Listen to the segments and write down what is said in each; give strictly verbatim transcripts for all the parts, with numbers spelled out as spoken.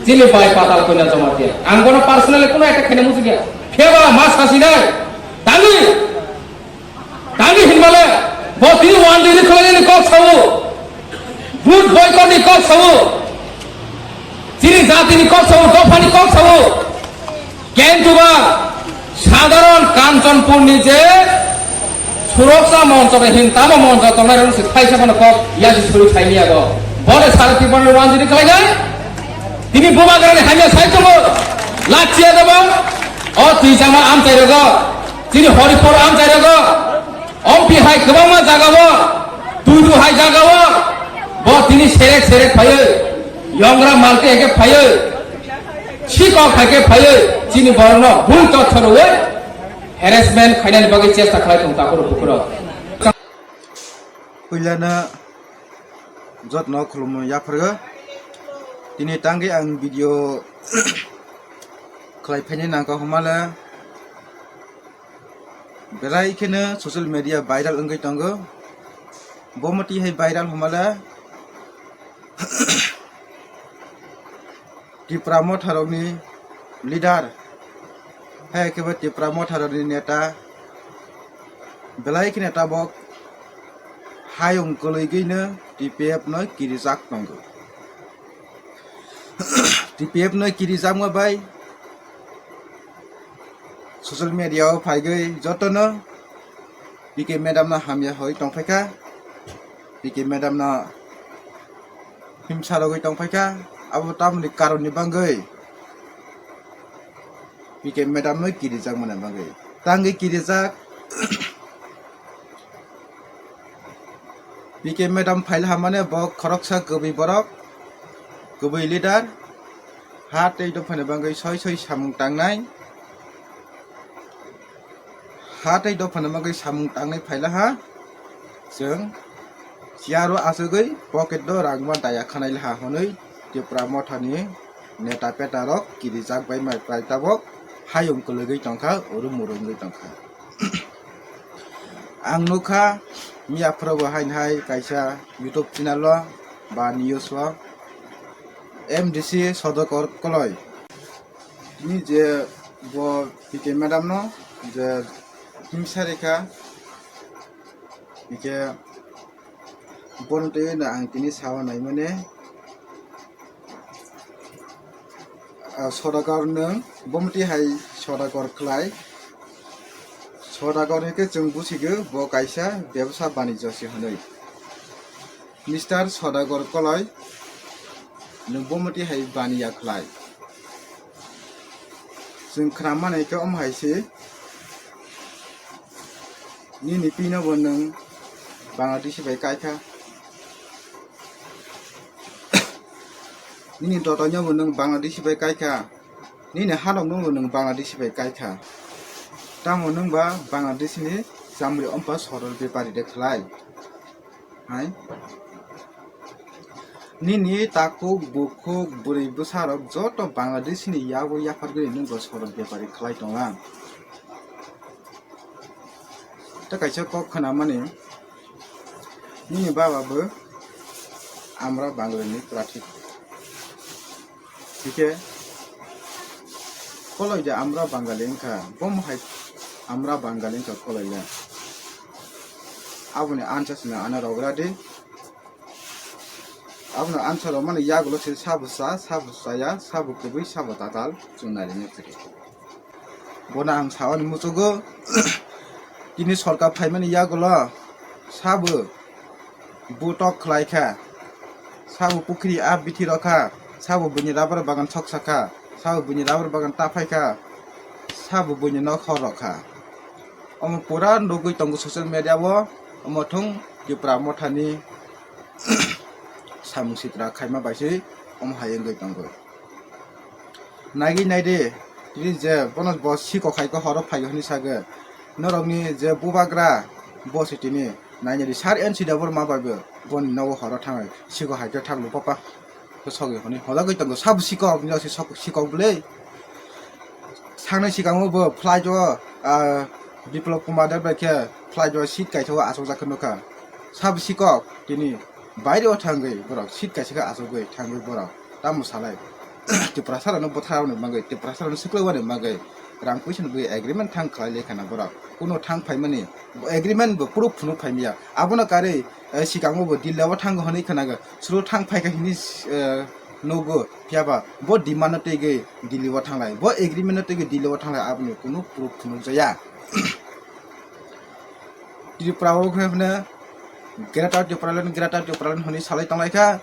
Chini bai Patal Kanya Jamatia. Ang bono personally kuno attack khaina muchungya. Phiyaba ma sasinai. Tani. Tani hinmale. Bo tini one day ni khlainani kok sao. Vote boycott ni kok sao. Chini jati ni kok sao. Dopha ni kok sao. Kintu ba sadharon Kanchanpur ni je suroksha moncho bai hin tamo moncho tongnai rok si thaisa phano kok yasi suri thaini yago. Bole sara Tripura ni one day ni khlainai. Tini bubagra ni hamya sai tongo. Lachia daba. O twi chama amchai rogo. Tini Horipur amchai rogo. Ompi hai kwbangma jagao, tuitu hai jagao, bo tini serek serek phaiwi, yongra malti hai khe phaiwi, sikok hai khe phaiwi, chini borokno bul totho rwwi harassment khainani bagwi chesta khlai tong takhuk bukhuk rok. Puilano jotno khulumno yaphargo. Tini tangwi ang video khlai phaini nangkha humale. Belai kheno social media viral wngwi tongo. Bomo twi hai viral humale Tipra Motha rokni leader, hai khe bo Tipra Motha rokni neta belai kheno tabok hayung kwlwigwino T P F no kirijak tongo. T P F no kirijakma bai social media o phaigwi jotono P K madam no hamya hoi tongphaikha, P K madam no himsa rogwi tongphaikha, abo tamoni karonni bagwi P K madam no kirijakmani bagwi. Tangwi kirijak. P K madam phaila hamane bo khoroksa kwbwi borok, kwbwi leader, ha tei dophani bagwi soi soi samung tangnai, ha tei dophani bagwi samung tangnai phaila ha, chwng chair o achugwi pocket o rangma daya khanai laha hwnwi Tipra Mothani neta peta rok kirijak bai mai prai tabok hayung kwlwgwi tongkha, oro murungwi tongkha. Ang nukha miya phuru bo haini hai kaisa YouTube channel o ba news o M D C Sodakor Koloi ni je bo P K madam no je himsa rikha, hingke bono twi no ang tini sawa naimani. Ah, Sodakor nwng, bomo twi hai Sodakor khlai. Sodakor hwnkhe chwng busigo bo kaisa bebsa banijyo se hwnwi. Mister Sodakor Koloi nwng bomo twi hai baniya khlai. Chwng khna mani khe omo hai se. Nini pino bo nwng Bangladeshi bai kaikha. Nini dotoino bo nwng Bangladeshi bai kaikha. Nini halokno bo nwng Bangladeshi bai kaikha. Tamo nwng ba Bangladeshi ni chamri ompa sorol bepari de khlai. Hai. Nini takhuk, bukhuk, bwrwi bwsarok joto Bangladesh ni yago yaphargwi nwng bo sorok bepari khlai tongo. Tei kaisa kok khwnamani, nini baba bo Amra Bangali ni prathi. Hingke koloi de Amra Bangali wngkha, bomo hai Amra Bangali wngkha koloi le. Aboni answer sino ano rogra di. Abono answer rok mani yagulo se sabo cha, sabo chaya, sabo kubui, sabo tatal chwng nai rwna phiri. Bono ang saoni muchugo, tini sorkar phaimani yagulo sabo butok khlai kha, sabo pukhri a bithi rw kha, sabo buini rubber bagan thoksa kha, sabo buini rubber bagan ta phai kha, sabo buini nok hor rw kha. Omo pura nugwi tongo social media o, omo thung Tipra Mothani samung sitra khaima bai se omo hai wngwi tongo. Nagwi naidi, tini je bono bo sikok hai khe horo phaio hwnwi sagwi. Norokni je bubagra bo se tini nainadi sar N C W ma bai bo boni nogo horo thangwi sikok hai khe thang lu papa. Sogwi hwnwi hojagwi tongo sabo sikok, nini se sok-, sikok bwle. Saknai sikango bo flight o, ah, Biplab Kumar Deb bai khe flight o seat kaithago achukjak khe nukha. Sabo sikok tini Baire o thangwi borok seat kaisa khe achugwi thangwi borok tamo salai. Tiprasa rokno bwtharwani bagwi, Tiprasa rokno swkluiwani bagwi rang puisa ni bagwi agreement thang khlai lai khana borok. Kuno thang phaimani agreement bo proof phunuk phaimaya. Abono karwi, eh, sikango bo Delhi o thango hwnwi khwnago. Suru thang phaikha hwnwi, eh, nugo. Phiyaba bo demand no twiwi Delhi o thanglai. Bo agreement no twiwi Delhi o thanglai, aboni kuno proof phunukjaya. Tripura o khe hwnwi Greater Tipraland, Greater Tipraland hwnwi salai tonglaikha.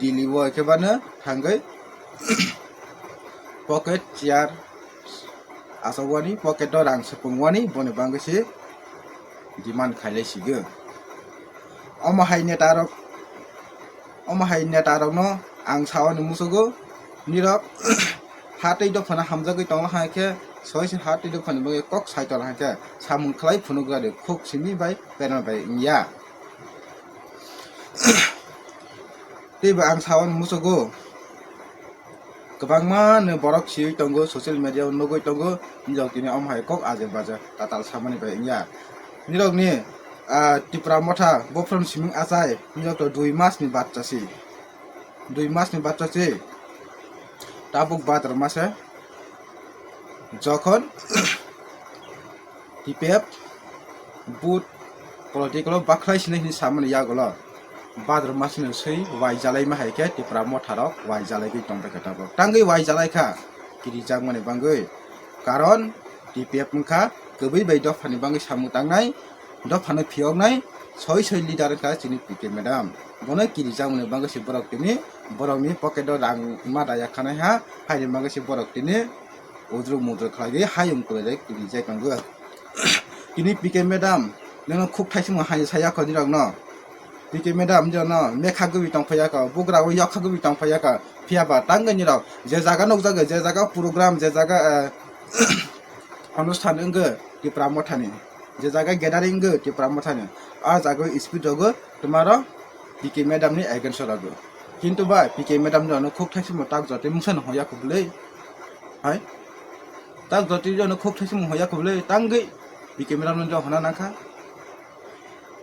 Delhi o khe bano thangwi pocket chair asogwani, pocket o rang swpungwani, boni bagwi se demand khailai sigo. Omo hai neta rok, omo hai neta rokno ang sawani musugo, nirok ha tei dophano hamjagwi tongla hai khe, soi se ha tei dophani bagwi kok sai tongla hai khe, samung khlai phunukjadi khuk simi bai panel bai wngya. Teibo ang sawani musugo, kwbangma no borok siwi tongo, social media o nugwi tongo, nijok tini omo hai kok ajak bajak tatal samani bai wngya. Nirok ni, ah, Tipra Motha bophron siming achai, nijok to dui mas ni bachcha si, dui mas ni bachcha si, tabuk badar mase jokhon T P F but political o bakhlai sinai hinwi samani yagulo badruma sino swi wai jalai ma hai khe Tipra Motha rok wai jalai gwi tong kha tabuk. Tangwi wai jalai kha kirijakmani bangwi. Karon T P F wngkha kwbwi bai dophani bangwi samung tangnai, dophano phiyoknai soi soi leader wngkha chini P K madam. Bono kirijakmani bangwi se borok tini borokni pocket o rang ma daya khanai ha, haini bangwi se borok tini udruk mudruk khlaiwi hayung kwlaijak tini jai tongo. Tini P K madam, nono khuk thaisimo hai saya kho nirokno. P K madam, nirokno mekha gwi tong phaiya kho, bugra o yokha gwi tong phaiya kho. Phiya ba tangwi nirok je jaga nukjago, je jaga program, je jaga, eh, onusthan wngwi Tipra Mothani, je jaga gathering wngwi Tipra Mothani, a jaga o speech rogo twmaro P K madam ni against o rogo. Kintu ba P K madam ni ano khuk thaisimo tak jotwi mungsa no hoya kho bwlwi. Hai? Tak jotwi ano khuk thaisimo hoya kho bwlwi. Tangwi P K madam no hona nangkha.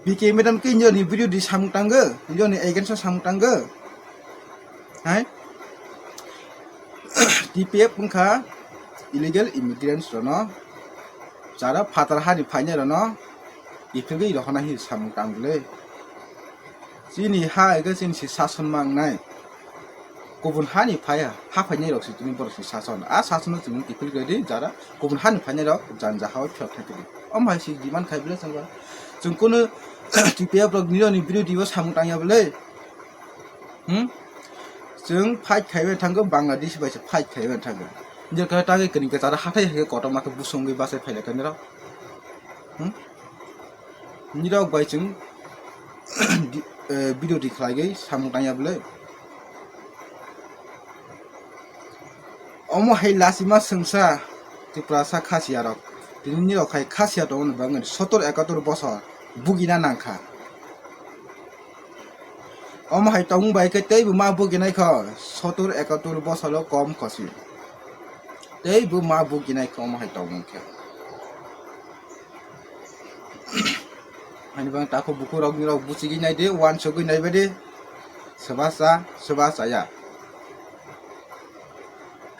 P K madam khe nini video di samung tango, nini against o samung tango. Hai? T P F wngkha illegal immigrants rono, jara phatar hani phainai rono, iphigwi rohona hi samung tang bwlwi. Chini ha ega chini si sason mangnai. Kubun hani phai ha phainai rok si tini borok si sason. A sason no chini kiphil gadi jara kubun hani phainai rok janja hao phiyok thai tini. Om hai si demand khai bwlwi chwng ba. Chwng kunu T P F rok nironi birodhi o samung tangya bwlwi. Hmm? Chwng fight khaiwi thango, Bangladesh bai se fight khaiwi thango. Nirok khe tangwi kini ke jara hathai hai kotorma khe busungwi bachai phailai kha nirok. Hmm? Nirok bai chwng di-, eh, birodhi khlaigwi samung tangya bwlwi. Omo hai lachima swngsa Tiprasa khasiya rok. Tini nirok hai khasiya tongmani bagwi sotor ekator bosor bugina nangkha. Omo hai tongmung bai khe teibo ma buginai kho sotor ekator bosoro kom khosi. Teibo ma buginai kho omo hai tongmung khe. Ani bang tako buku rok ni rok buchigwi nai di, wansugwi nai badi. Swba cha, swba chaya.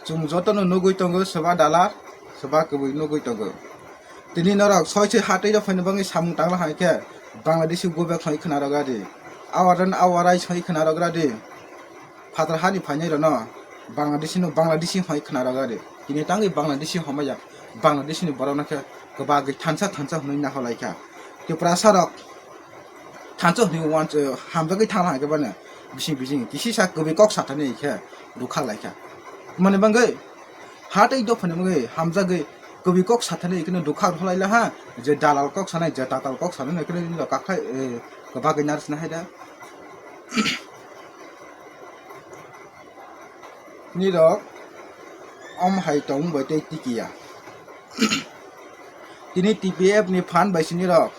Chwng jotono nugwi tongo, swba dalar, swba kwbwi nugwi tongo. Tini norok soi soi hatwi rok phaini bagwi samung tangla hai khe Bangladeshi go back hai khna rok adi. Awaran awarai soi khna rok adi. Phatar hani phainai rono Bangladeshi no Bangladeshi hoi khna rok adi. Tini tangwi Bangladeshi homaya Bangladeshi ni borok no khe kwbagwi thansa thansa hwnwi naho lai kha. Tiprasa rok thansa hwnwi wan, eh, hamjagwi thang lai khe bano bising bising kisi sa kwbwi kok sathani khe rukha lai kha. Mani bangwi hatwi dophani bangwi hamjagwi kwbwi kok sathani khe rukha rwlai la ha, je dalal kok sanai, je tatal kok sanai khe rok kakhai, eh, kwbagwi narsna hai da. Nirok om hai tong bai tei tikiya. Tini T P F ni phan bai sini rok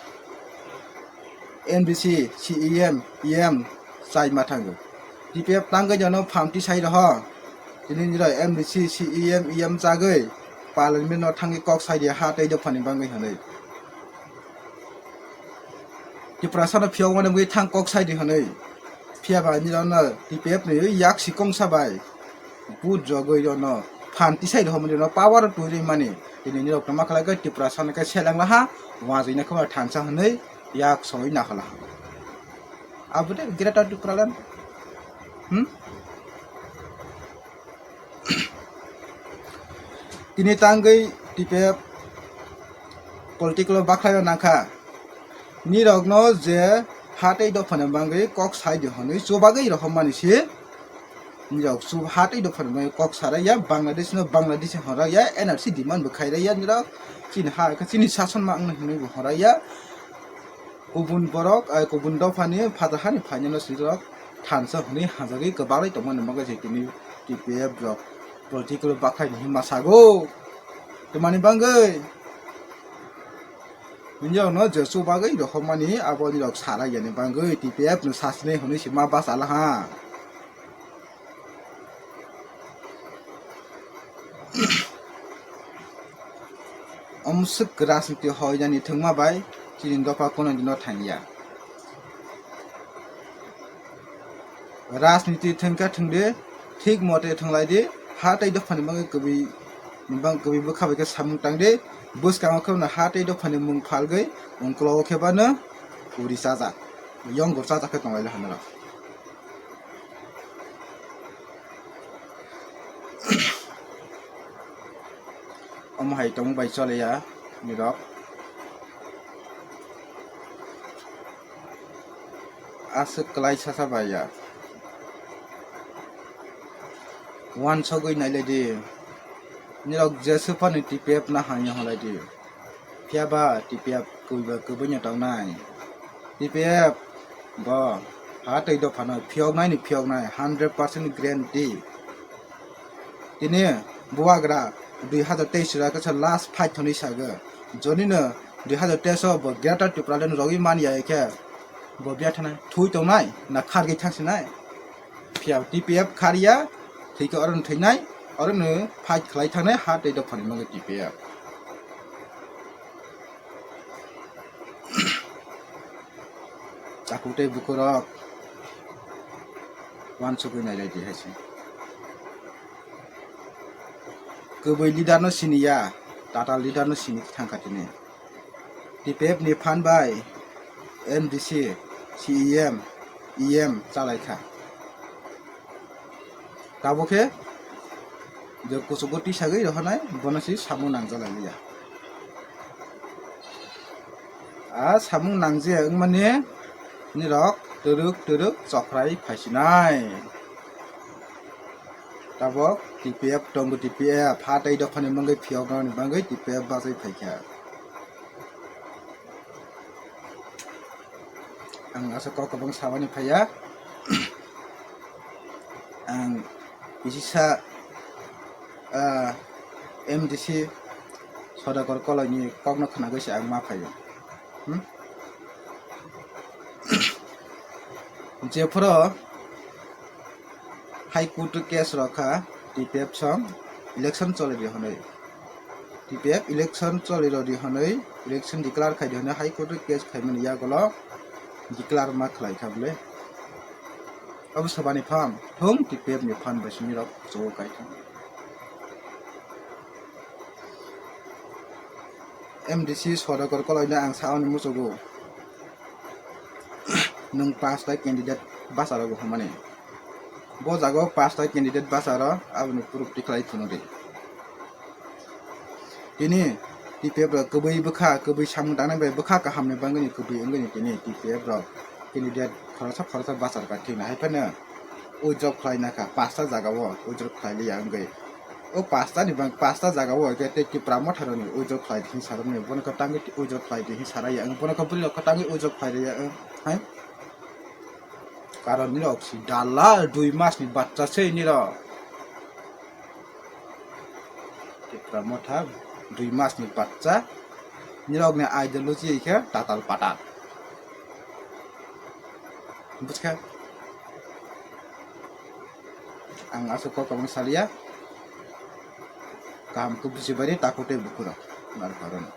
M D C, C E M, E M chai ma thango. T P F tangwi jono phamti sai roho. Tini nirok M D C, C E M, E M chagwi parliament no thangwi kok sai di ha tei dophani bangwi hwnwi. Tiprasa no phiyok mani bwgwi thang kok sai di hwnwi. Phiya ba nirokno T P F ni yak sikongsa bai vote rogwi rokno phan tisai rw mani, rokno power o twi rw mani. Tini nirok tongma khlai khe Tripura sana khe seleng laha, wajwina khe thansa hwnwi yak soi nakhalaha. Abo de Greater Tipraland. Hmm? Tini tangwi T P F political o bakhlai nangkha. Nirokno je ha tei dophani bangwi kok sai di hwnwi chubagwi rohormani se. Nirok chu ha tei dophani bangwi kok sarai ya, Bangladesh no Bangladesh horai ya, N R C demand bo khai rai ya nirok. Chini ha khe chini sason ma wngna hwnwi bo horai ya. Kubun borok, ai, kubun dophani phatha hani phainano swijak thansa hwnwi hamjagwi kwbangwi tongmani bagwi se tini T P F rok political bakhaini hwnma sago. Twmani bagwi nini rokno je chubagwi rohormani abo nirok sara yani bagwi T P F no sasinai hwnwi se ma bachalaha. Omswk rajniti hoi jani thwngma bai chini dopha kono dino thangya. Rajniti thwngkha thwngdi, thik mote thwnglai di, ha tei dophani bagwi kwbwi, bang kwbwi bwkha bai khe samung tangdi, bwskango khe ha tei dophani mung phalgwi ungklogo khe bano uri chajak, yongor chajak khe tonglaila hanarok. Omo hai tongmung bai choliya nirok. Aswk kwlai sasa bai ya. Wansogwi nailai di. Nirok jeswk phano T P F no hamya hwnlai di. Phiya ba T P F kwbwi ba kwbwino tongnai. T P F bo ha tei dophano phiyoknai ni phiyoknai, hundred percent guarantee. Tini bubagra dui hazar teis ra khe last fight hwnwi sago. Joni no dui hazar teis o bo Greater Tipraland rogwi man ya khe bo biya thanai thui tongnai na khargwi thangsinai. Phiya T P F khariya, thwikhe oro no thwinai, oro no fight khlai thangnai ha tei dophani bagwi T P F. Takhuk tei bukhurok wansugwi nailai di hai se. Kwbwi leader no siniya, tatal leader no sini thangkha tini. T P F ni phan bai M D C, C E M, E M chalaikha. Tabuk khe je kuchugo tisagwi rohornai, bono se samung nangjalai liya. A samung nangje wngmani nirok twrwk twrwk chokrai phaisinai. Tabuk T P F tongo, T P F ha tei dophani bagwi phiyoknani bagwi T P F bachai phaikha. Ang aswk kok kwbang samani phaiya. Ang kisisa, ah, M D C Sodakor Koloini kokno khwnagwi se ang ma phaio. Hmm? Jephuru High Court o case rokha T P F song election choli di hwnwi. T P F election choli rw di hwnwi, election declare khai di hwnwi High Court o case khaimani yagulo declare ma khlai kha bwle. Abo sabani phan thung T P F ni phan bai simi rok chogo kai thung. M D C Sodakor Koloino ang saoni muchugo. Nwng pasta candidate bacha rok hwnmani. Bo jaga o pasta candidate bacha rok aboni proof tikhlai phunukdi. Tini T P F rok kwbwi bwkha, kwbwi samung tangnai bai bwkha kahamni bangwini kwbwi wngwini tini T P F rok candidate khoroksa khoroksa bacha rok thwina hai phano withdraw khlai nakha pasta jaga o withdraw khlai liya wngwi. O pasta ni bang, pasta jaga o hwnkhe tei Tipra Motha rokni withdraw khlai di hinwi sarwkmani, bono khe tangwi withdraw khlai di hinwi saraiya wng, bono khe bwrwi rok khe tangwi withdraw khlai rwya wng hai. Karon nirok si dalla dui mas ni bachcha se nirok. Tipra Motha dui mas ni bachcha, nirok ni ideology khe tatal patal. Buskha? Ang aswk kok kwbang saliya. Kaham khe bujibaidi takhuk tei bukhurok. Nar karon.